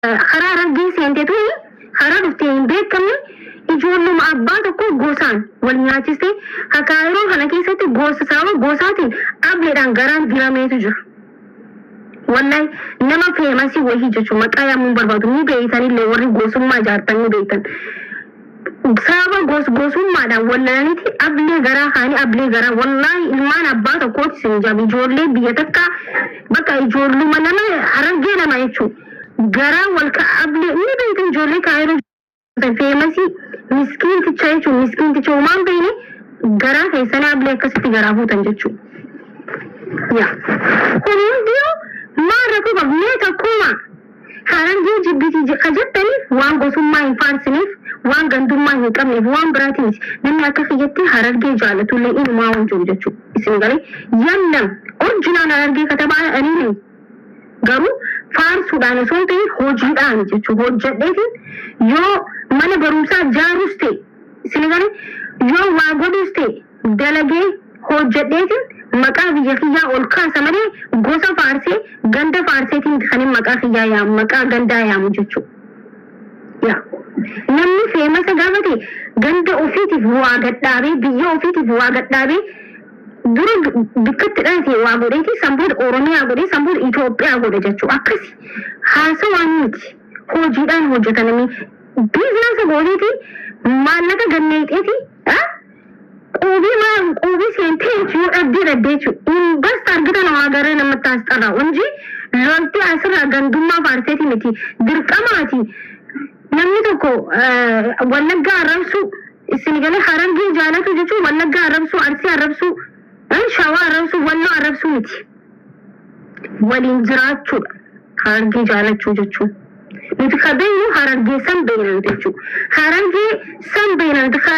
Karaa Harargee seente tuni karaa dhuftee hin beekamne, ijoolluma abbaa tokko gosaan wal nyaachiste. Hakaayiroo kana keessatti gosa sababa gosaatiin ableedhaan garaan dirameetu jira. Wallahi, nama famous wahii jechuun maqaa yaamuun barbaadu ni beeytanillee, warri gosummaa ijaartan ni beeytan. Sababa gosummaadhaan wallalaniiti ablee garaa kaanii ablee garaa, wallahi, ilmaan abbaa tokkooti isin jaabu, ijoollee biyya takka, bakka ijoolluma nama Harargee nama jechuun garaa wal ablee ni beeytan. Ijoollee Kaayiroo famous miskiinticha jechuun, miskiinticha homaan beeyne garaa keessanii ablee akkasitti garaa fuutan jechuudha. Yaa, kun hundinuu maal rakkoo qabu? Mee tokkuma Harargee jibbitii ka jettaniif, waan gosummaa hin faarsineef, waan gandummaa hin qabneef, waan biraatiinis namni akka kiyyatti Harargee jaalatullee inumaa waan jiru jechuudha. Isin galee yallam original Harargee katabaa ani garuu faarsuudhaan osoo hin ta'in hojiidhaan jechuudha. Hojjedheetiin yoo mana barumsaa ijaarus ta'e, isin galee, yoo waa godhus ta'e, dalagee hojjedheetiin maqaa biyya kiyyaa ol kaasa malee gosa faarsee, ganda faarseetiin kan hin maqaa kiyyaa yaamu, maqaa gandaa yaamu jechuudha. Yaa, namni famous gaafa ta'e ganda ofiitiif waa gadhaabee, biyya ofiitiif waa gadhaabee, dura bikkatti dhalate waa godheeti, san booda Oromiyaa godhee, san booda Itoophiyaa godhe jechuudha. Akkasi haasawaan miti, hojiidhaan hojjetananii business gooteeti, maallaqa ganneexeeti quubii maa quubii seentee yoo dhabdee dhabdee jechuudha. Invest argita namaa garee namatti as xarraa እንጂ loltee asirraa gandummaa faarseeti miti dirqamaati. Namni tokko Wallaggaa arrabsuu, isin galee, Harargee jaalatu jechuun Wallaggaa arrabsuu, Arsii arrabsuu, Shawaa arrabsuu, Walloo arrabsuu miti. Waliin jiraachuudha Harargee jaalachuu jechuun. Nuti ka beeknu Harargee san beekna jechuudha. Harargee san beekna nuti ka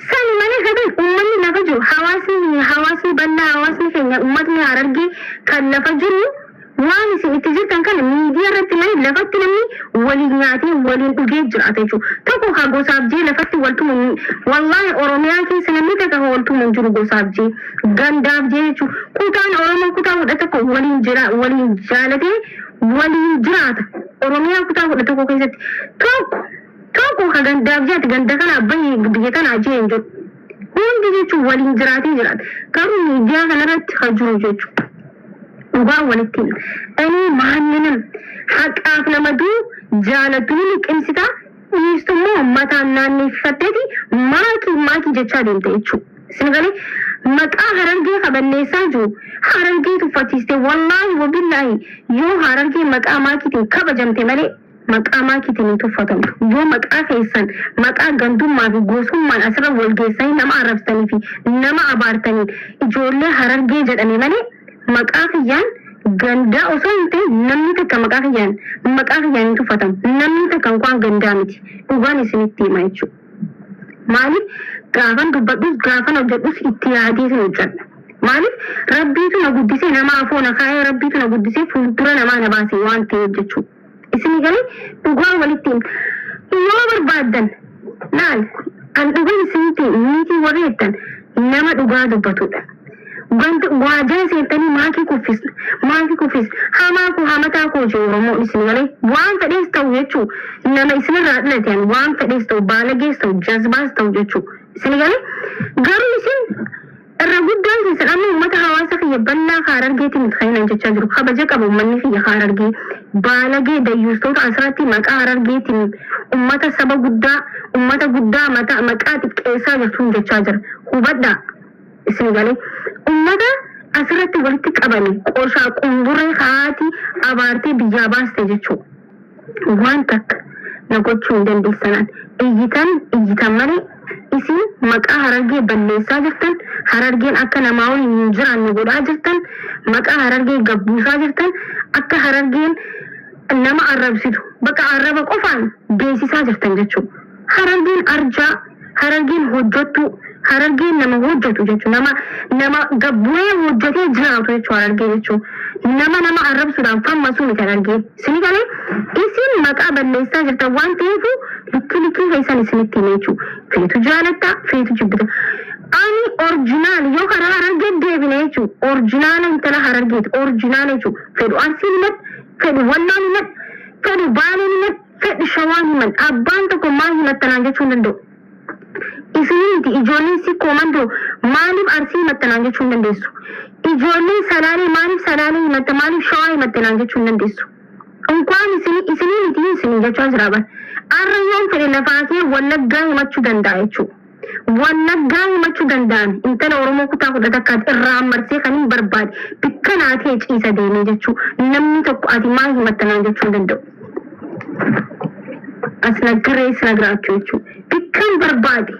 san malee ka beeku uummanni lafa jiru, hawaasni bal'aa, hawaasni keenya, uummatni Harargee kan lafa jiru, waan isin itti jirtan kana miidiyaa irratti malee lafatti namni waliin nyaatee waliin dhugee jiraata jechuudha. Tokko ka gosaaf jee lafatti waltumu, wallahi, Oromiyaa keessa namni takka ka waltumu hin jiru gosaaf jee, gandaaf jee jechuudha. Kutaan Oromoo kutaa 11 waliin jira, waliin jaalatee waliin jiraata. Oromiyaa kutaa 11 keessatti tokko tokko ka gandaaf jeeti ganda kana bahi, biyya tanaa jee hin jiru. Hundi jechuun waliin jiraatee jiraata. Garuu miidiyaa kanarratti ka jiru jechuudha. Dhugaa walitti himna. Ani maanninam haqaaf nama duu jaalattu ni liqimsita, dhiistu immoo mataan naanneeffatteeti maakii maakii jechaa deemte jechuudha. Isin galee, maqaa Harargee kaballeessaa jiru, Harargee tuffachiiste, wallaahi wabillaahi, yoo Harargee maqaa maakiitiin kabajamte malee maqaa maakiitiin hin tuffatamtu. Yoo maqaa keessan maqaa gandummaa fi gosummaan asirra wal geessanii nama arrabsanii fi nama abaartanii ijoollee Harargee jedhame malee maqaa kiyyaan gandaa osoo hin ta'in namni takka maqaa kiyyaan hin tuffatamu. Namni takka waan gandaa miti. Dhugaan isinitti hima jechuudha. Maaliif, gaafan dubbadhus gaafan hojjedhus itti yaadeetin hojjedha. Maaliif, Rabbiitu na guddisee, nama afoo na kaa'ee, Rabbiitu na guddisee fuuldura namaa na baase waan ta'eef jechuudha. Isinii galee, dhugaa walitti himna. Yoo barbaaddan laal, an dhugaa isinitti miti, warri jettan nama dhugaa dubbatudha. Wanti waajjira seentanii maakii kuffisna, maakii kuffisna, hamaa koo hamataa koo jiru Oromoon, isin galee, waan fedhees ta'u jechuu, nama isinirraa dhalate, waan fedhees ta'u, baalagees ta'u, jazbaas ta'u jechuu, isin galee. Garuu isin irra guddaan keessan amma uummata hawaasa kiyya bal'aa Harargeetiin miti kan inni jechaa jiru. Kabaja qabu uummanni kiyya Harargee. Baalagee dayyuustoota asirratti maqaa Harargeetiin uummata saba guddaa, uummata guddaa mataa maqaa xiqqeessaa jirtuun jechaa jira. Hubadhaa, isin galee, uummata asirratti walitti qabame qoshaa qumburee haati abaartee biyyaa baaste jechuudha. Waan takka na gochuu hin dandeessanaan. Iyyitan iyyitan malee isin maqaa Harargee balleessaa jirtan, Harargeen akka namaa waliin hin jiraanne godhaa jirtan, maqaa Harargee gabbuusaa jirtan, akka Harargeen nama arrabsitu bakka arraba qofaan beeksisaa jirtan jechuudha. Harargeen arjaa, Harargeen hojjettu, Harargeen nama hojjetu jechuudha. Nama gabbu'ee hojjetee jiraatu jechuudha Harargee jechuudha. Nama arrabsuudhaan fammasuu miti Harargee. Isin galee, isin maqaa balleessaa jirtan waan ta'eef likkii likkii keessan isinitti hime jechuudha. Feetu jaalatta, feetu jibbita. Ani original, yoo karaa Harargee deebine jechuudha. Original intala Harargeeti. Original jechuudha. Fedhu Arsiin himadhu, fedhu Walloon himadhu, fedhu Baaleen himadhu. waan himan abbaan tokko maal himattanaan jechuu hin danda'u. Isinii miti, ijoolleen Sikkoo Mandoo maaliif Arsii himattanaan jechuu hin dandeessu. Ijoolleen Salaalee maaliif Salaalee himatta, maaliif Shawaa himattanaan jechuu hin dandeessu. Unkwaan isinii isinii miti isinii jechaa jira bar. Arra yoon fedhe lafaa kee Wallaggaa himachuu danda'a jechuu. Wallaggaa himachuu danda'an intala Oromoo kutaa 11 irraa marsee kan hin barbaade bikka naa ta'e ciisa deemee jechuu. Namni tokko ati maal himatta naan jechuu hin danda'u. Asnagirree sinagraachuu jechuu. Bikkan barbaade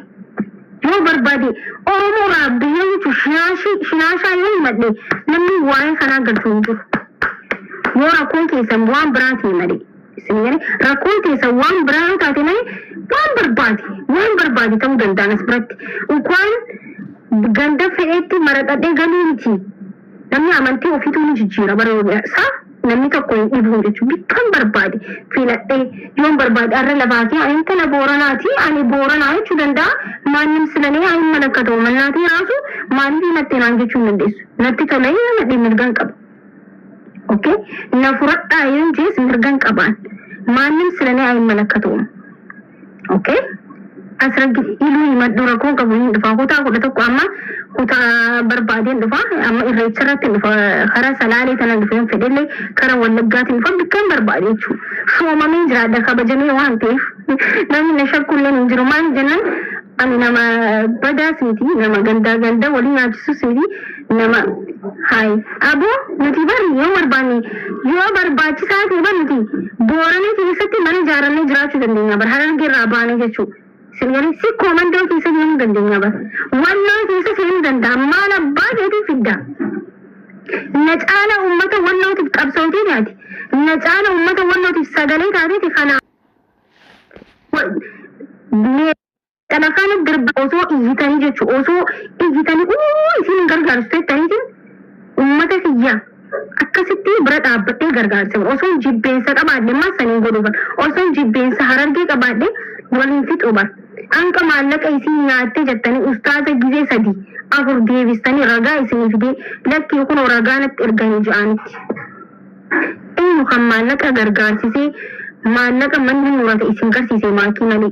yoo barbaade Oromoo irraa biyya jechuun shinaashaa yoo himadhe namni waa'ee kanaa galchu hin jiru. Yoo rakkoon keessan waan biraa ta'e malee. Isin galee, rakkoon keessan waan biraa yoo taate malee waan barbaade ta'uu danda'an as biratti. Unkwaan ganda fedhetti maradhadhee galuu miti. Namni amantii ofiituu ni jijjiira bara isaa, namni tokko hin dhibu jechuudha. Bikkan barbaade filadhee yoon barbaade arra lafaa kee ani intala Booranaati, ani Booranaa jechuu danda'a. Maannim silanee ani malakkatoo mannaatii raasu maaliif himattee naan jechuu hin dandeessu. Natti tolee himadhee mirgan qaba. Okay? Na fudhadhaa yoon jees mirgan qabaan. Maannim silanee ani malakkatoo. Okay? Asirratti iluu himadhu, rakkoon qabu, hin dhufa. Kutaa 11 amma kutaa barbaadeen dhufa. Amma Irreecha irratti dhufa. Karaa Salaalee tana dhufe hin fedhellee karaa Wallaggaatiin dhufa, bikkan barbaade jechuudha. Shoomamee jiraadha kabajamee waan ta'eef namni na shakkullee hin jiru. Maal jennaan, ani nama badaas miti, nama gandaa ganda walii nyaachisus miti, nama hayi aboo nuti bari yoo barbaanne, yoo barbaachisaa ta'e bar nuti Boorana keessatti mana ijaarannee jiraachuu dandeenya bar, Harargee irraa baanee jechuudha. Singalee Sikkoo Mandoo keessa seenuu dandeenya bar. Walloo keessa seenuu danda'a. Maal abbaa keetii fidda? Na caala uummata Wallootiif qabsootii taati. Na caala uummata Wallootiif sagalee taateeti kana. Kana kana dirba osoo iyyitanii jechuudha. Osoo iyyitanii uu isin hin gargaarsu jettaniitiin uummata kiyya akkasitti bira dhaabbadhee gargaarsa. Osoo jibbeensa qabaadhe ammaa saniin godhuu bar. Osoo jibbeensa Harargee qabaadhe waliin fixuu bar. Hanqa maallaqa isin nyaattee jettanii ustaaza gizee sadi afur deebistanii ragaa isinii fidee lakkii kunoo ragaa natti erganii ja'anitti. Eenyu kan maallaqa gargaarsisee maallaqa manni murate isin garsiise maakii malee?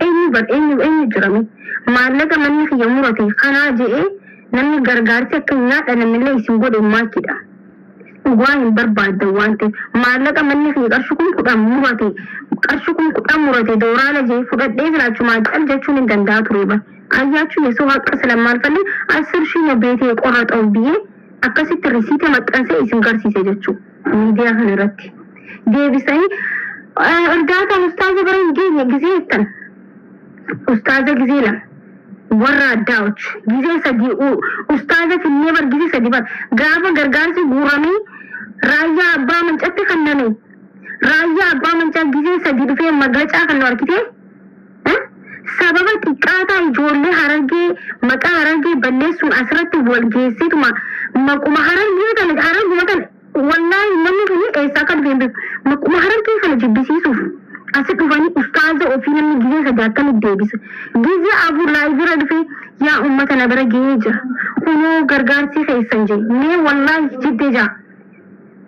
Eenyu bar, eenyu, eenyu jirame? Maallaqa manni kiyya murate kanaa je'ee namni gargaarsi akka hin nyaadha isin godhe maakidha. Dhugaa hin barbaaddan waan ta'eef maallaqa manni kiyya qarshii 10,000 murate, qarshii 10,000 murate dooraala jee fudhadhee jiraachumaa cal jechuun hin danda'a ture bar. አያችሁ የሰው ሀቅ ስለማልፈልግ 10,000 ነው ቤቴ የቆረጠው ብዬ akkasitti risiita maxxansee isin garsiise jechuudha miidiyaa kana irratti. Deebisanii እርዳታን ustaaza bira hin geenye gisee jettan, ustaaza gisee lama warra addaa'och gisee sadii ustaaza finnee bar, gisee sadi bar gaafa gargaarsi guuramee Raayyaa Abbaa Mancatti kenname, Raayyaa Abbaa Mancaa gisee sadi dhufee maglacaa kan nu argite. Sababa xiqqaataa ijoollee Harargee maqaa Harargee balleessuun asirratti wal geessituma maquma Harargee kana, Hararguma kana, wallaahi namni kun eessaa akka dhufe hin beeku, maquma Harargee kana jibbisiisuuf asi dhufanii ustaaza ofii namni gizee sadi akkamitti deebisa? Gizee afur laayivira dhufee yaa uummata na bira gahee jira kunoo gargaarsi keessan jee mee wallaahi jibbee jaa.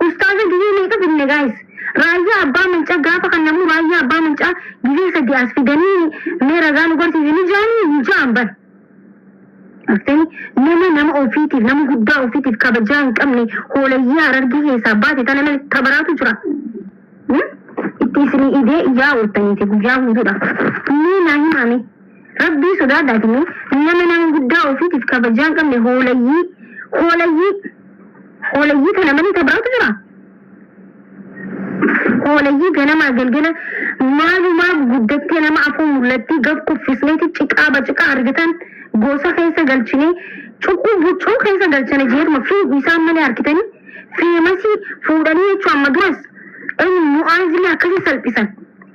Ustaaza gizee meeqa fidne, guys? Raayyaa Abbaa Mancaa gaafa kan namnu Raayyaa Abbaa Mancaa gizee sadi as fidanii mee ragaa nu garsiisanii jaanii hin ja'an bar. Artanii nama nama ofiitiif, nama guddaa ofiitiif kabajaa hin qabne, hoolayyii Harargee keessaa baate tana malee tabaraatu jira. Itti isinii idee iyyaa ooltaniiti guyyaa guutuudha. Mee naa himaame. Rabbii sodaadhaati, mee nama nama guddaa ofiitiif kabajaa hin qabne, hoolayyii hoolayyii hoolayyii tana malee tabaraatu jira. Hoolayyii ganamaa galgala maalumaaf guddattee nama afur mul'atti gaf kuffisneeti ciqaa baciqaa argitan gosa keessa galchinee cuqquu buccuu keessa galchine jeeruma fi isaan malee argitanii feemasii fuudhanii jechuu. Amma duras eenyu Mu'aazilii akkasii salphisan?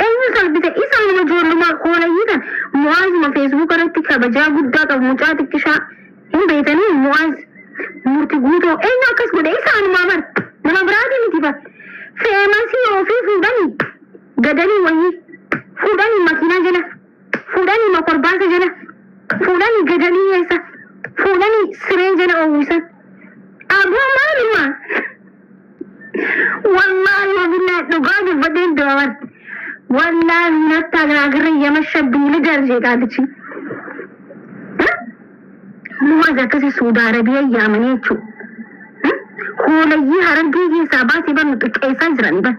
Eenyu salphise? Isaanuma ijoolluma hoolayyii kan Mu'aazuma Facebook irratti kabajaa guddaa qabu, mucaa xiqqishaa hin beektanii, Mu'aaz murti guutoo, eenyu akkas godhe? Isaanuma bar, nama biraatii miti bar. Feemasii ofii fuudhanii gadanii wayii fuudhanii makiinaa jala fuudhanii makorbaasa jala fuudhanii gadanii keessa fuudhanii siree jala oowwisan. Aboo maaluma, wallaahi wabillaa dhugaa dubbadheen du'aban. Wallaahi nattagiraagirri yamashabbii lidar jee qaalichi. Muwaaz akkasii Suudaa Arabiyaa yaamanii jechuudha. Hoolayyii Harargee keessaa baasee bar nu xiqqeessaa jirani bar.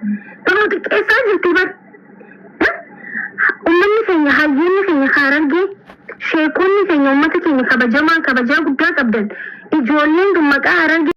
Bar nu xiqqeessaa jirti bar. Uummanni keenya, hayyoonni keenya Harargee, sheekonni keenya, uummata keenya kabajamaa kabajaa guddaa qabdan, ijoolleen tun maqaa Harargee.